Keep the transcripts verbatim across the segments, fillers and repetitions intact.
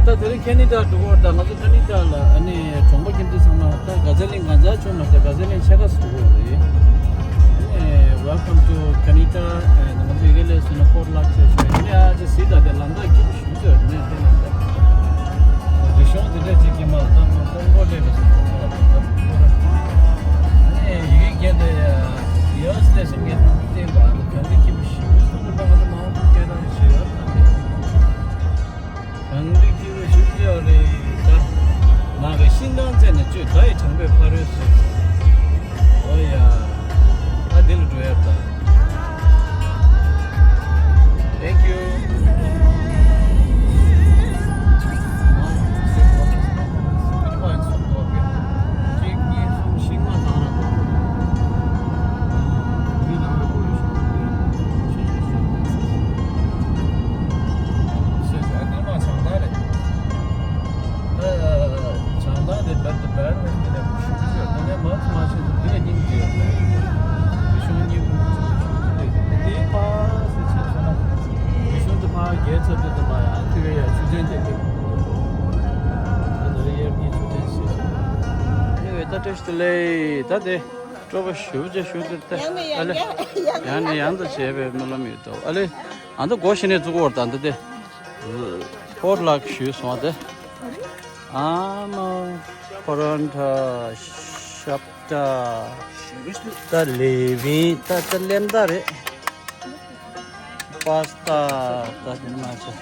ད་དེ་རིང་ཁེ་ནི་ཌ་འགྲོ་གི་ཡོད། ད་ང་ཚོ་ཁེ་ནི་ཌ་ལ་ཨ་ནི་གྲོང་པ་ཁྱིམ་མཚེས་ཚང་མ་ད་གྷ་ཛ་ལིང་གང་ཚ་བྱུང་མ་ཟད་གྷ་ཛ་ལིང་ཆེ་ཁ་སུ་འགྲོ་གི་ཡོད་རེད། ཨ་ནི་Welcome to Canada. ཨ་ནི་ང་ཚོ་ཡི་གེ་ལས་སུ་ན་ཕོར་ལག་ཆེ་ཤོས་ཡིན་ནའི་ཨ་ཅེ་སི་ད་དེ་ལམ་ཐག་སྐྱིད་པོ་ཞིག་ཡོད་ནས་དེ་ནས་ད་རི་གཞོང་དེ་འདྲ་ཅིག་གི་མ་ལ་ད་ང་ཀོང་པོ་ལས་པ་སུ་ད་ཁོ་ར་ཨ་ནི་ཡི་གེ་རྒྱན་དེ་ཡ་ཡོད་སྟེ་སུ་ངས་བསྟན་པ་ཨ་ནི་གང་གི་སྐྱིད་པོ་ཞིག་ཡོད་སུ་ད་ང་ཚོ་མང་པོ་སྐད་གྲགས་ཞིག་ཡོད་ད་དེ། གངས་རི་ཁྱི་རུ་ཞུགས་ཡོད་རེད་ད། ནང་གི་ཤིང་ཐང་རྩེ་ནས་བཅུད་ད་ཡི་དྲང་པོའི་ཕ་རོལ་སོང་། ཨོ་ཡ། ད་འདི་ལ་འགྲོ་ཡ་ད། Thank you. གཅིག་གཉིས་གསུམ་ཤིང་མ་ཐང་ར་འགྲོ། ཨ་འདི་མ་བྱང་ཐང་རེད། ད་བྱང་ཐང་དེ་བར་དུ་བར་བར་དེ་ནས་ཤུགས་ཆེ་ད་ནས་མང་དུ་མ་ཤེས་ཏེ་དེ་ནས་སྙིང་རྗེ་ཡོད་པས། དེ་ཤོང་གཉིས་པོ་ཤུགས་ཆེ་དེ་ཕ་སེ་ཆེ་སོང་ན་དེ་ཤོང་དེ་ཕ་རྒྱལ་ཚབ་དེ་དུ་མ་ཡང་དེ་བས་ཡང་ཆུ་ཆེན་དེ་དེ་ད་ད་དབྱར་གྱི་ཆུ་ཆེན་ཞེས་དེ་བས་ད་བཀྲ་ཤིས་བདེ་ལེགས། ད་དེ་སྤྲོ་པོ་ཞུ་བྱ་ཞུ་དེར་ད་ཡང་ནས་ཨ་ལེ་ཡང་ཡང་ཡང་ནས་ཡང་དུ་བྱས་པའི་སྨོན་ལམ་ཡོད་དོ་ཨ་ལེ། ཨ་ནི་སྒོ་ཕྱི་ནས་བཙུགས་པར་ད་འདི་དེ། ཕོར་ལག་ཞུས་སོང་སྟེ། ཨ་མ། ཕོ་རོན་ཊ། ཤབ་ཏ། ད་ལེ་བིན་ད་ད་ལེམ་ད་རེད། པཱ་སི་ཏ་ད་དེ་མ་ཚོ།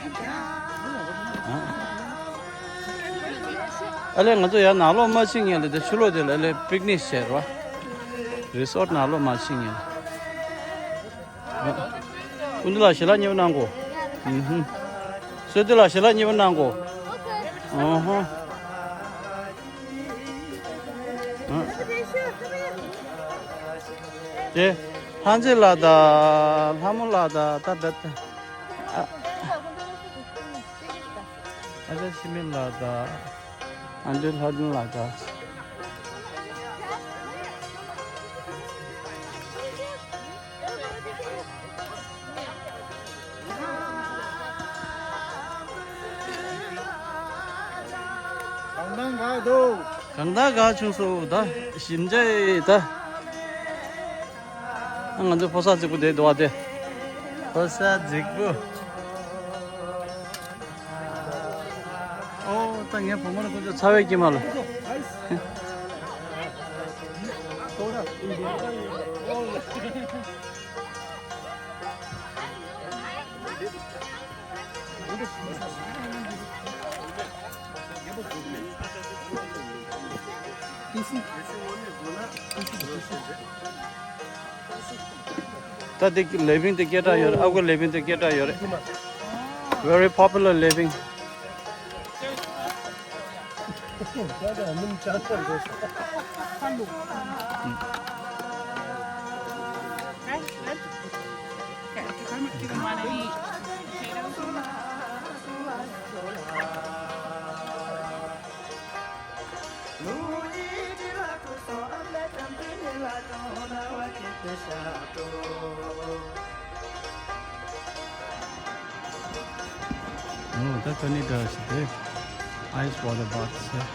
ཨ་ལེ་ང་ཚོ་ཡར་ནང་ལོགས་མ་ཕྱིན་ངེས་ལ་དེ་ཕྱི་ལོགས་དེ་ལ་ཨ་ལེ་པིག་ནིག་བྱས་རོ། རི་སོར་ཊི་ནང་ལོགས་མ་ཕྱིན་ངེས་ལ། ཀུན་ཏུ་ལ་ཞལ་ལག་གཉིས་པ་གནང་གོ། ཨུ་ཧུ། བསོད་བདེ་ལ་ཞལ་ལག་གཉིས་པ་གནང་གོ། ཨོ་ཧོ། ཨ། དེ། ལྷ་མཛེས་ལགས་དང་ལྷ་མོ་ལགས་དང་ད་བེད་ད། ཨ། ཨ་ཅག་ཤི་མི་ལགས་དང་། ཨ་འདྲེ་ལྷ་ལྡན་ལགས་དང་། གང་ལྟར་དགའ་འདུག་གང་ལྟར་དགའ་བྱུང་སོང་ད་ཞིམ་ཅག་ད། ང་ཚོ་ཕོ་གསར་རྫིག་པོ་དེ་འདུག་བ་དེ། ཕོ་གསར་རྫིག་པོ། ཨོ་ད་ངའི་བུ་མོ་ལ་ཁོ་ཚོ་ཚ་བའི་སྐྱེས་མ་ལ། ད་དེ་ལེ་བིང་དེ་སྐད་གྲགས་ཡོད་རེད། ཨ་ཁུ་ལེ་བིང་དེ་སྐད་གྲགས་ཡོད་རེད། Very popular living. ཨོ་ད་ཁ་ནི་འདྲ་ཞིག་དེ་ice water bath ཟེར།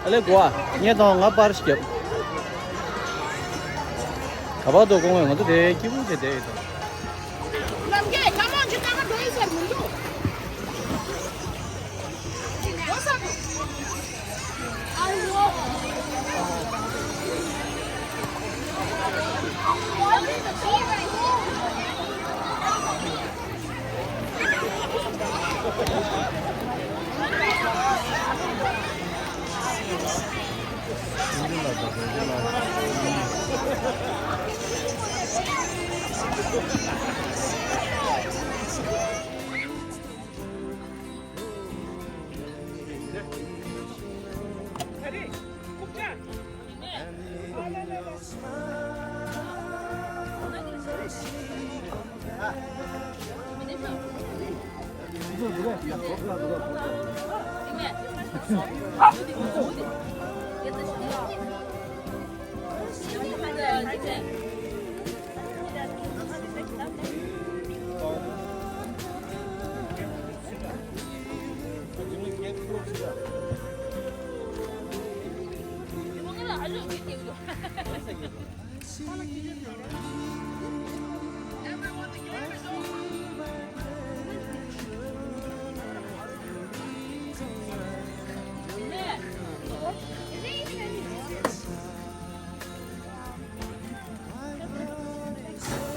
ཨ་ལེ་གོ་ཨ། ངས་དང་ང་པར་ཞིག་རྒྱབ། ག་པར་འདུག་དགོངས་པས་ང་ཚོ་དེ་སྐྱིད་པོ་བྱས་བསྡད་ཡོད་དོ།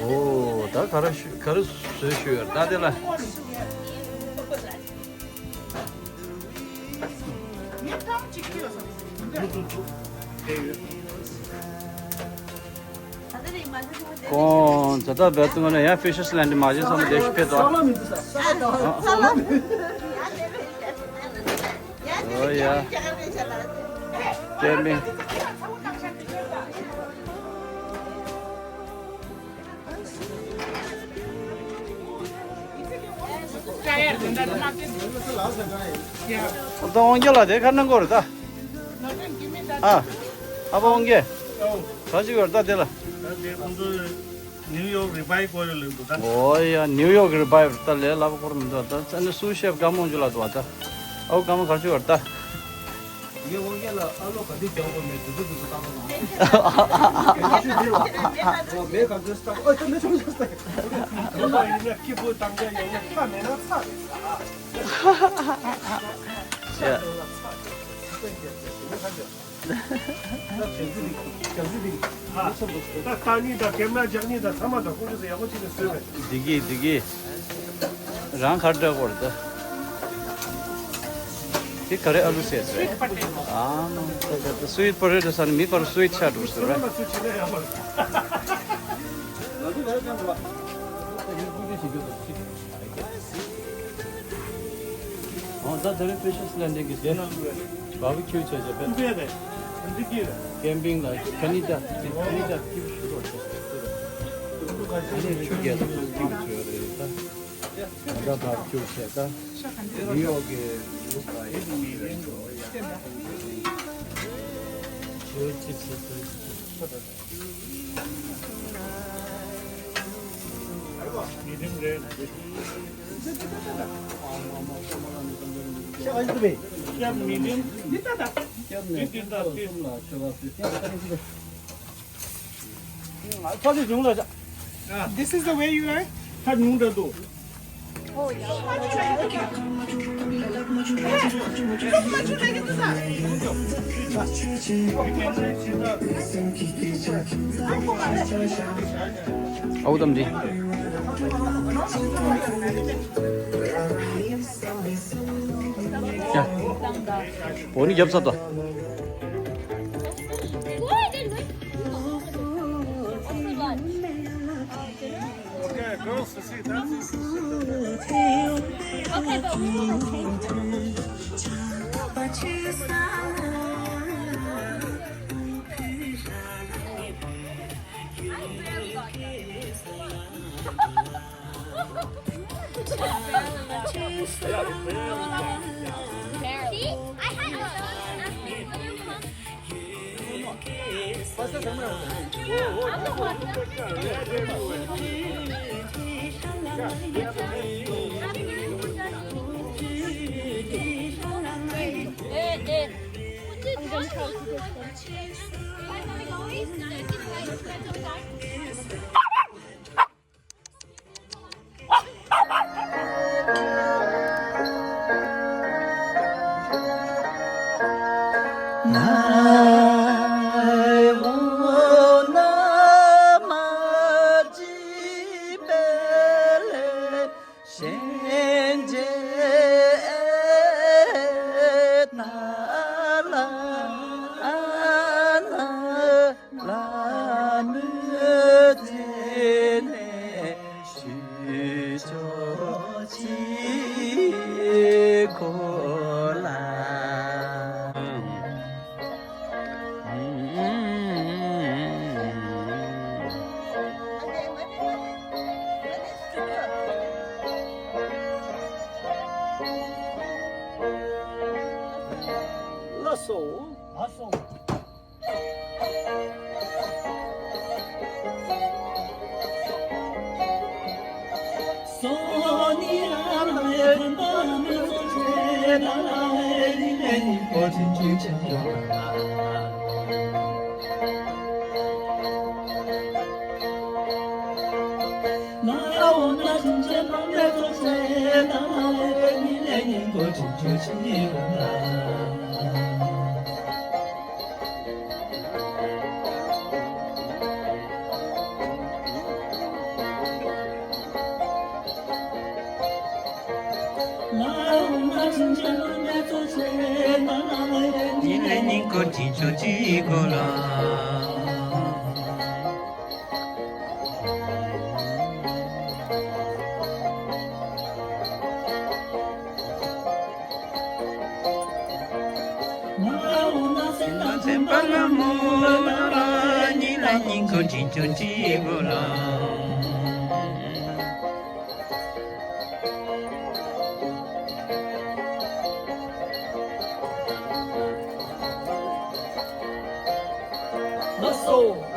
ཨོ། ད་ག་རེ་ཞུ་ག་རེ་བཟོས་ཞུ་ཡོད་ད་དེ་ལ། ཁོང་ཛ་དྲག་བས་ཏུང་ནས་ཡང་ཕི་ཤར་ལན་ཌི་མ་བྱན་ཙམ་བསྡད་ཤིག་ཕེབས་དོ། ཨོ་ཡ། ཀེམ་པིང་། ད་དབང་རྒྱལ་ལགས་དེ་ག་གནང་དགོས་རེད་ད། ཨ། ཨ་ཕ་དབང་རྒྱལ། ག་ཅིག་ཡོད་རེད་ད་དེ་ལ། ད་དེ་ཁོང་ཚོ་ནིའུ་ཡོག་རི་བྷའི་སྐོར་ལ་ལབ་འདུག་ད། ཨོ་ཡ། ནིའུ་ཡོག་རི་བྷའི་ད་ལས་སླ་པོ་ཁོ་རང་མི་འདུག་ད་ཙ་ནི་སུ་ཤེབ་དགའ་མོ་འཇུ་ལ་འདུག་བ་ད། ཨའུ་དགའ་མོ་ག་ཅིག་ཡོད་རེད་ད། ངས་དབང་རྒྱལ་ལ་ཨ་ལོ་ག་དུས་རྒྱག་དགོས་མེད་དུ་དུ་དུ་དུ་བཏང་དགོས་མ། ཨོ་མེད་ག་དུས་སྟག་ཨོ་ད་ནི་ཆུང་ཆུང་སྟག་ཡིན་ན་སྐྱིད་པོ་བཏང་རྒྱ་ཡོང་ན་ཁ་མེད་ན་ཚ་རེད། ཡ། ད་ད་ནི་ད་གེམ་ན་རྒྱག་ནི་ད་ཚང་མ་ད་ཁོང་ཚོས་ཡག་པོ་བྱས་ནས་བཟོས་པས། བདེ་སྐྱིད་བདེ་སྐྱིད། རང་གར་འདྲ་བོར་ད། དེ་ག་རེ་ཨ་ལུ་ཟེར་ཟེར། ཨ་མ་ད་ད་ད་སུ་ཝིཊ་པོ་ཏེ་ཊོ་ཟེར་ན་མི་ཕར་སུ་ཝིཊ་ཆགས་འགྲོ་ཟེར་བས། ཨོ་ད་དེ་རིང་ཕི་ཤར་ལན་ཌི་གི་དེ་ན་བར་བི་ཁིའུ་བྱས་བྱས་པས། ཀེམ་པིང་ལ་ཁ་ནི་ད་ཁ་ནི་ད་ཁིའུ་ཞུ་རོགས་བྱས། ཁ་ནི་ཆུ་རྒྱལ་དུ་ཁིའུ་བྱས་རེད་ད། ད་ལྟ་བར་ཁྱུག་བྱས་ད། ནིའུ་ཡོག་གི་ལུགས་ལ་ཡིན་ནི་ཡིན་འགྲོ་ཡ། ཁྱོད་ཅི་ཟེར་ཟེར། མི་རིང་རེད། མི་རིང་། འདི་ད་ད། This is the way you are? ཁ་ཉུང་འདྲ་འདུག་ཨའུ་དམ་འདི། ཡ། འོ་ནི་རྒྱབ་ཚར་དོ། Okay, girls, sit down. Okay, but we don't take སོ། ཨ་སོ། ཉིན་ལ་ཉིན་གུང་དྲིན་ཆོག་ཅིག་དགོས་ལ། སེམས་པ་ལ་མོ་ལ་ཉིན་ལ་ཉིན་གུང་དྲིན་ཆོག་ཅིག་དགོས་ལ། ལགས་སོ།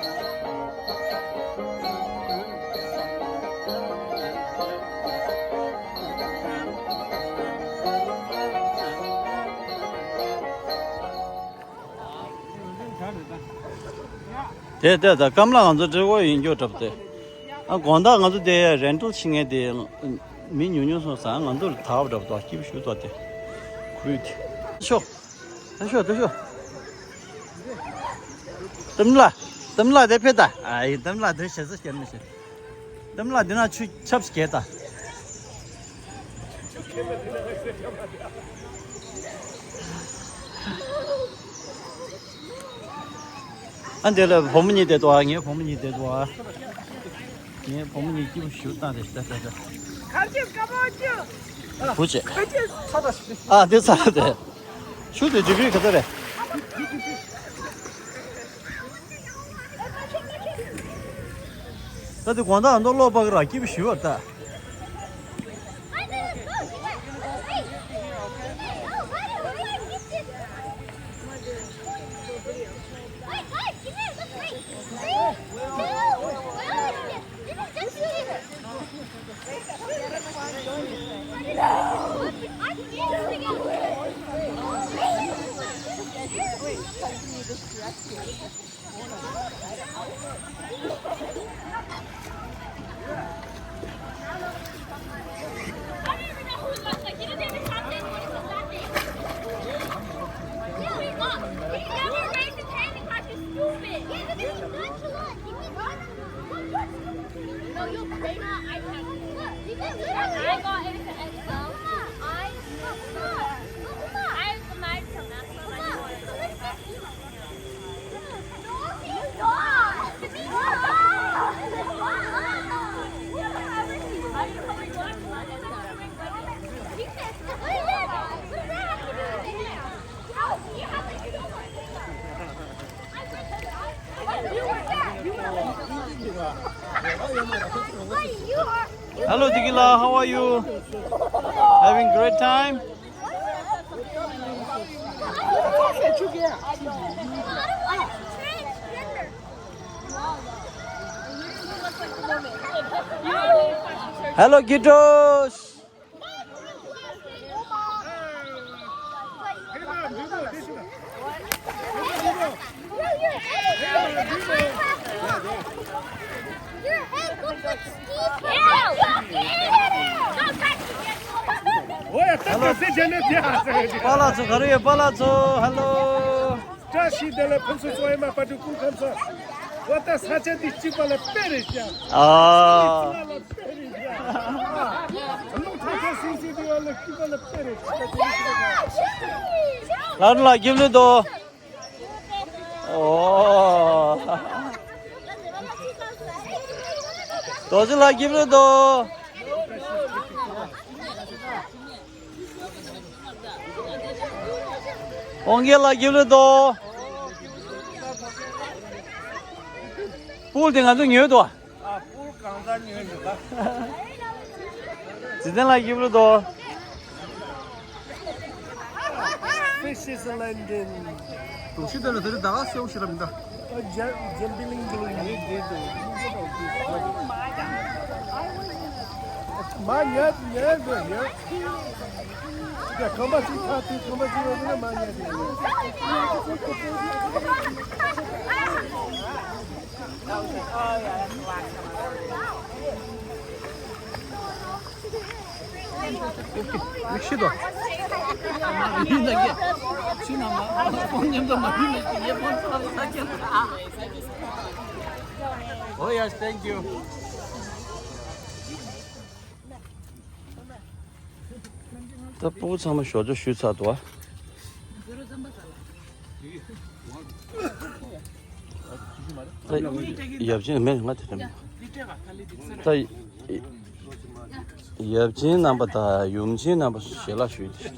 དེ་དེ་ད་སྐམ་ལ་ང་ཚོ་སྤྲེལ་ཝོ་ཡིན་རྒྱུ་གྲབས་ཏེ། ཨ་དགོང་དག་ང་ཚོ་དེ་རེན་ཊལ་ཕྱིན་ངེས་དེ། མི་ཉུང་ཉུང་སོང་ཙང་ང་ཚོར་ད་བབ་གྲབས་ཏོ་སྐྱིད་པོ་ཞུ་ཏོ་དེ། ཁུལ་དེ། ཤོག་ད་ཤོག་ད་ཤོག་གཏམ་ལ། གཏམ་ལ་དེ་ཕེ་ད། ཨ་ཡི་གཏམ་ལ་དེ་ཞེ་ས་སྐྱེར་མི་ཤེས། གཏམ་ལ་དེ་ན་ཆུ་ཆབས་སྐྱེ་ད། ཨ་འདི་ལ་བུ་མོ་གཉིས་བསྡད་འདུག་ཨ་ངའི་བུ་མོ་གཉིས་བསྡད་འདུག་ཨ། ངའི་བུ་མོ་གཉིས་སྐྱིད་པོ་ཞིག་བཏང་རེད་ད་ད་ད། བུ་བྱེད། ཨ་འདི་ཚ་རེད་དེ། ཆུ་དེ་འཇིབ་རིགས་ག་ཚོད་རེད། ད་དེ་དགོང་དག་མདོ་ལོག་པ་གི་ར་སྐྱིད་པོ་ཞུ་བར་ལྟ། No, you, they got iPad. I got it for Excel. I, I have the mic from Maxwell. Hello, Digila, how are you? Having great time? Hello, kiddos. Hello. པཱ་ལགས་ཚོ་ག་རེ་ཡོད། པཱ་ལགས་ཚོ། Hello. བཀྲ་ཤིས་བདེ་ལེགས། ཕུན་སུམ་ཚོགས་ཡིན་མ། པ་ཏྲི་ཀུན་ཁམས་ཚོ། འོ་ད་ས་ཆ་འདི་སྐྱིད་པ་ལ་དཔེ་རེད་ཤག་ཨ། ལུང་ཐོག་ཁ་སིང་སིང་འདི་བ་ལ་སྐྱིད་པ་ལ་དཔེ་རེད་ཤག་ལགས་ལགས་སྐྱིད་ལུས་དོ། ཨོ། རྡོ་རྗེ་ལགས་སྐྱིད་ལུས་དོ། དབང་རྒྱལ་ལགས་སྐྱིད་ལུས་དོ། པུལ་དེ་ང་ཚོ་ཉོས་དོ། ཨ། པུལ་གང་ས་ཉོས་འདུག་ག་འཇིག་རྟེན་ལགས་སྐྱིད་ལུས་དོ། This is London. དུང་ཤི་དེ་ལ་དེ་རིང་ད་ག་སེའུ་ཤི་ར་མི་འདྲ། ཨ་ཇ་ཇམ་པི་ལིང་གི་ལིང་། མ་ཉལ་ཉལ་དེ་ཉལ། ཡ་ཁང་པ་ཅིག་ཐག་དེ་ཁང་པ་ཅིག་ཡོད་ན་མ་ཉལ་དེ་ཉལ། མིག་ཤེས་དོ། མ་རིག་ན་ཀྱེ། ཕྱི་ནང་མ་ཁོང་མཉམ་དུ་མ་རིག་ན་ཀྱེ་ཡེ་ཕོན་ཚ་ས་ཀྱེ། Oh yes, thank you. ད་སྤུ་གུ་ཚང་མ་ཞོགས་ཇ་བཞུས་ཚར་འདུག་ཨ། ད་ཡབ་ཆེན་མེད་ང་དེ་རེད། ད་ཡབ་ཆེན་རྣམ་པ་དང་ཡུམ་ཆེན་རྣམ་པ་ཞལ་ལག་ཞུས་ཏེ།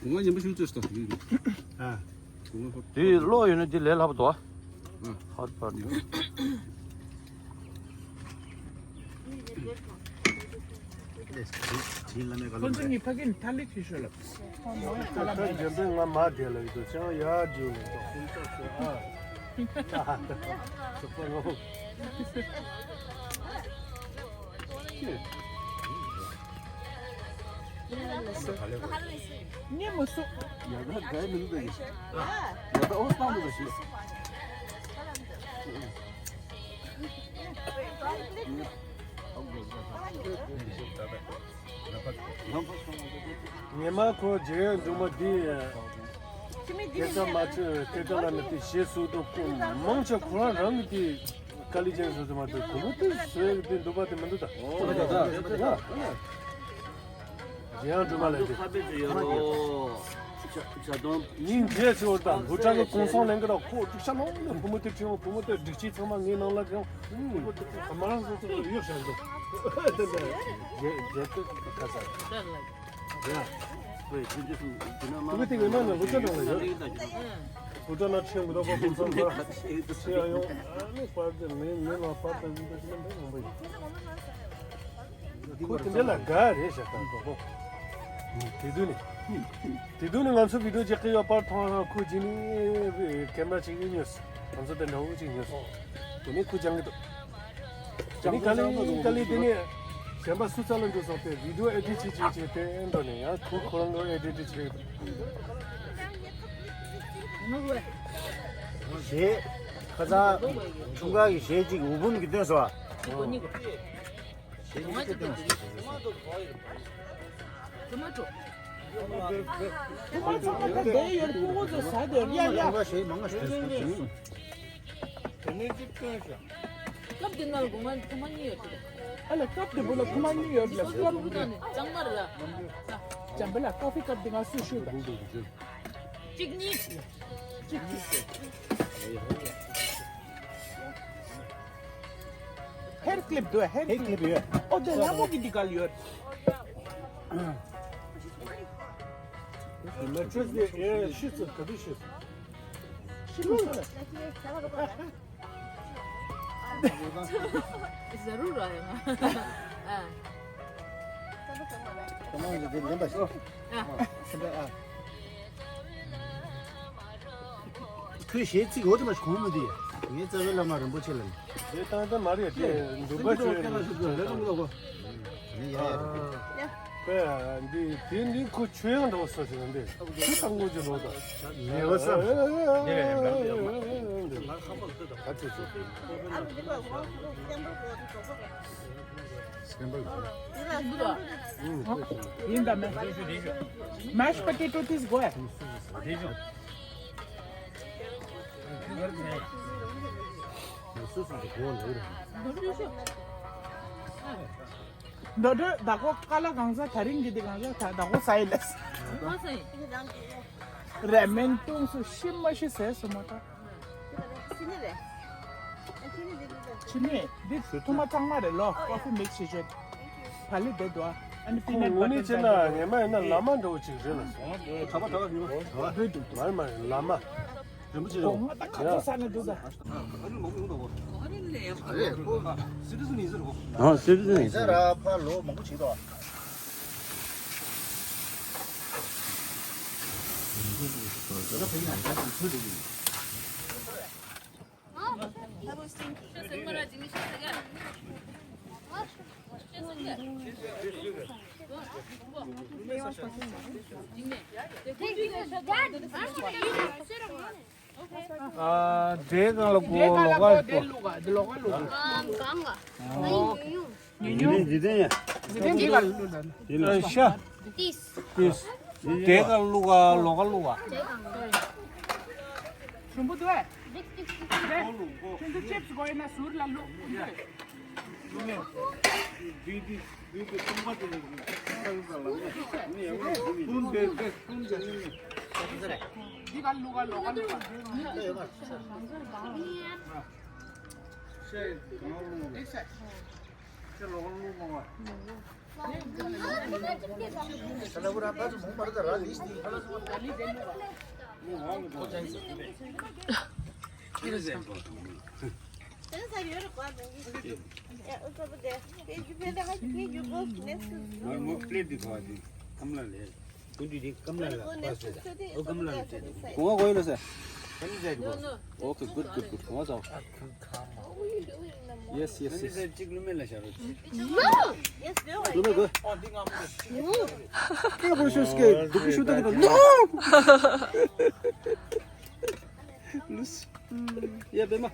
ང་ཉན་པ་ཞུ་ཚོད་ལྟ། ཨ། དེ་ཀློག་ཡོད་ན་དེ་ལས་སླ་པོ་འདུག་ཨ། ཧར་པར་ནི། ཁོང་ཚོ་གཉིས་ཕ་གི་ནས་ཐ་ལི་ཁྱི་ཤོད་ལ། ད་འཇམ་པོས་ང་མ་དེ་ལ་ཡོད་དོ་ཅང་ཡ་རྒྱུ་ལ་ཡོད་དོ་ཁོང་ཚོ་ཚོ་ཨ། ཚོགས་པ་ངོ་། ཉན་མ་སོང་། ཡ་ད་གའི་མི་འདུག་ད་ཡ་ད་ཨོ་སྟངས་འདུག་ད་ཤི། ཉི་མ་ཁོ་རྗེ་འབྲུག་མ་འདི་སྐད་ཆ་མ་ཆོད་སྐད་ཆ་ལ་ནི་དེ་ཞེས་སུ་དུ་ཀུན་མང་ཆེ་ཁོ་རང་རང་གི་དེ་དཀའ་ལས་ཅན་བཟོ་དུ་མ་དུ་གོ་མོ་དུ་བཟོས་དེ་འདུག་པ་དེ་མི་འདུག་ད། རྗེ་འབྲུག་མ་ལས་དེ། ཁ་པེ་ཅི་ཡོད་རོ། ཇ་དོན། ཉིན་རྗེས་སུ་དང་བུ་ཕྲུག་གི་གུང་སེང་ལེན་གི་ར་ཁོ་སྒྲིག་ཆ་ནང་ནས་བུ་མོ་དེ་ཁྲིད་འོང་བུ་མོ་དེ་སྒྲིག་ཆས་ཚང་མ་ངའི་ནང་ལ་གང་། ཁོ་དེ་ཁོ་མ་རང་སོ་སོ་ཡོད་བཞག་འདུག་དེ་འདྲ་རྗེས་རྗེས་དུ་ཁ་ས། ཡ། ཁོས་ཁྱེད་ཚོ་དེ་ན་མ་དེ་གི་ངའི་མ་ནི་ལུ་ཅག་ནང་ལ་ཡོད། ལུ་ཅག་ན་ཁྲིད་འོང་གི་ར་ཁོ་གུང་སེང་གི་ར། ཁྱེད་ཡང་ཡོང་། ཨ་ནི་པར་དེ་ངའི་ངའི་ནང་པར་དེ་འདི་འདྲ་ཞིག་ལ་འདི་ཡོང་པ་ཡིན། ཁོ་དེ་འདྲ་ལ་དགའ་རེད་ཤག་ད་དོ་དོ། དེ་དུས་ནི། དེ་དུས་ནི་ང་ཚོ་བི་ཌིའོ་རྒྱག་གི་ཡོད་པར་མཐོང་ར་ཁོ་ཅི་ནི་ཀེམ་ར་ཅིག་ཉོས། ང་ཚོ་དེ་འདྲ་བོ་ཅིག་ཉོས། དེ་ནི་ཁོ་སྦྱང་གི་འདུག་དེ་ནི་ག་ལེ་ག་ལེ་དེ་ནི་གཞན་པ་སུ་ཚ་ལ་འགྲོ་སོང་སྟེ་བི་ཌིའོ་ཨེ་ཌིཊ་བྱེད་ཅིག་བྱས་ཏེ་འགྲོ་ནས་ཡང་ཁོ་ཁོ་རང་གི་ཨེ་ཌིཊ་བྱེད་གི་འདུག་གཞས་ཁ་སང་ཁྱུང་དཀར་གྱི་གཞས་གཅིག་འུ་བུམ་གྱིས་བཏོན་སོང་བ། གཞས་གཉིས་ཀྱིས་བཏོན་སོང་། ཁོ་མ་འགྲོ། ཁོ་མ་ཚང་མ་ད་བསྡད་ཡོད་རེད། ཕྲུ་གུ་ཚོ་ཟ་བསྡད་ཡོད་རེད། ཡ་ཡ། དེ་ནས་ཅིག་བཏོན་ཤག་སྐབས་དེ་ནང་ལ་སྒོ་ང་ཁོ་མ་གཉིས་ཡོད་རེད། ཨ་ལ་སྐབས་དེ་བུ་ལ་ཁོ་མ་གཉིས་ཡོད་རེད་ལ་སྐབས། ཀོ་ཕི་ནང་ནས་གཙང་མ་རེད་ལ། འཇམ་པ་ལ་ཀོ་ཕི་ཀབ་དེ་ང་སུ་ཤོད་དང་། གཅིག་གཉིས། གཅིག་གཉིས། ཧེར་ཀླིབ་འདུག་ཧེར་ཀླིབ་ཡོད། ཨོ་དེ་ལྷ་མོ་གི་འདི་ག་ལ་ཡོད། མ་ཆོས་དེ་ཨེ་ཤི་ཚུ་ག་དུས་ཤི་ཚུ། ཤི་ལུགས་ལ། ཟ་རུ་ར་ཡང་ཨ། ཁོས་གཞས་ཚིག་འོ་དེ་མ་གོང་མི་དེ་ངའི་རྩ་བའི་བླ་མ་རིན་པོ་ཆེ་ལ་ནི། དེ་ཏང་ཏང་མ་རེད་དེ་འདུག་པ་ཆོས་ཡང་ལས་ཀ་མི་ལོག་གོ། ཡ་ཡ་ཡ། ཨ། དེ་འདི་དེ་འདི་ཁོ་ཆོས་ཡང་འདྲ་བོ་སོ་ཞིག་འདི་ཆོས་དང་དངོས་ཀྱི་ལོ་དང་། ལས་བ་བསམ། ད་ཆོས་ཆོས། ཡིན་ད་མེད། Mashed potato this go. འདོད་འདོད་བདག་པོ་ཀ་ལ་གང་ཟ་ད་རིང་གི་དེ་གང་ཟ་ད་བདག་པོ་ས་ཡི་ལས། རེ་མེན་ཏུང་སུ་ཤི་མ་ཤི་ཟས་སུ་མ་ད། ཕྱི་ནས་འདི་ཐུ་མ་གཙང་མ་རེད་ལོ། ཀོ་ཕི་མིག་སི་བྱེད་བྱེད། བ་ལི་དེ་དོ། ཨ་ནི་པི་ནཊ་བ་ཊར་ཅན་དེ་དོ། ངོ་ནས་བྱས་ན་ངས་མ་ཡིན་ན་ལ་མ་འདྲ་བོ་ཅིག་རེད་ལ་སོང་། གྲྭ་པ་གྲྭ་པ་ཉི་མ། གྲྭ་པ། མ་རེད་མ་རེད་ལ་མ། རིན་པོ་ཆེ། གོང་མ་ད་ག་ཚོད་ཟ་ན་འདུག་ད། ཨ་རེད་ཁོ། སི་ཊི་ཟན་ཡིན་ཟེར་གོ། ཨ་སི་ཊི་ཟན་ཡིན་ཟེར། ཟེར་ར་ཕ་ལོ་མང་པོ་བྱེད་དོ། ཨ། འབྲས་གང་ལ་གོ། ལོ་ག་ལ་གོ། འདི་ལོ་ག་ལོ་ག། ཨ། གང་ག། ཨ་ནི་ཉུང་ཉུང་། ཉུང་ཉུང་། འདི་དེ་ཡ། འདི་དེ་འདི་ག་ལ་ལོ་ག། འདི་ལ་ཤ། ཏིས། ཏིས། འབྲས་གང་ལ་ལོ་ག། ལོ་ག་ལོ་ག། འབྲས་གང་ལ། ཞུམ་པོ་འདུག་ཨེ། ཁྱོད་ཚོ་ཅིབ་སི་དགོས་ཡོད་ན་ཟུར་ལ་བླུགས། འདི་ག་ལུག་ག་ལོག་ག་ལུག་ག། ཤ་ཡི་གང་ལུག་ག་ལུག་ག། Okay, good, good, good. Yes, yes, yes. Yeah, but she's scared. Look, she shoot at the no. Loose. Yeah, Bema.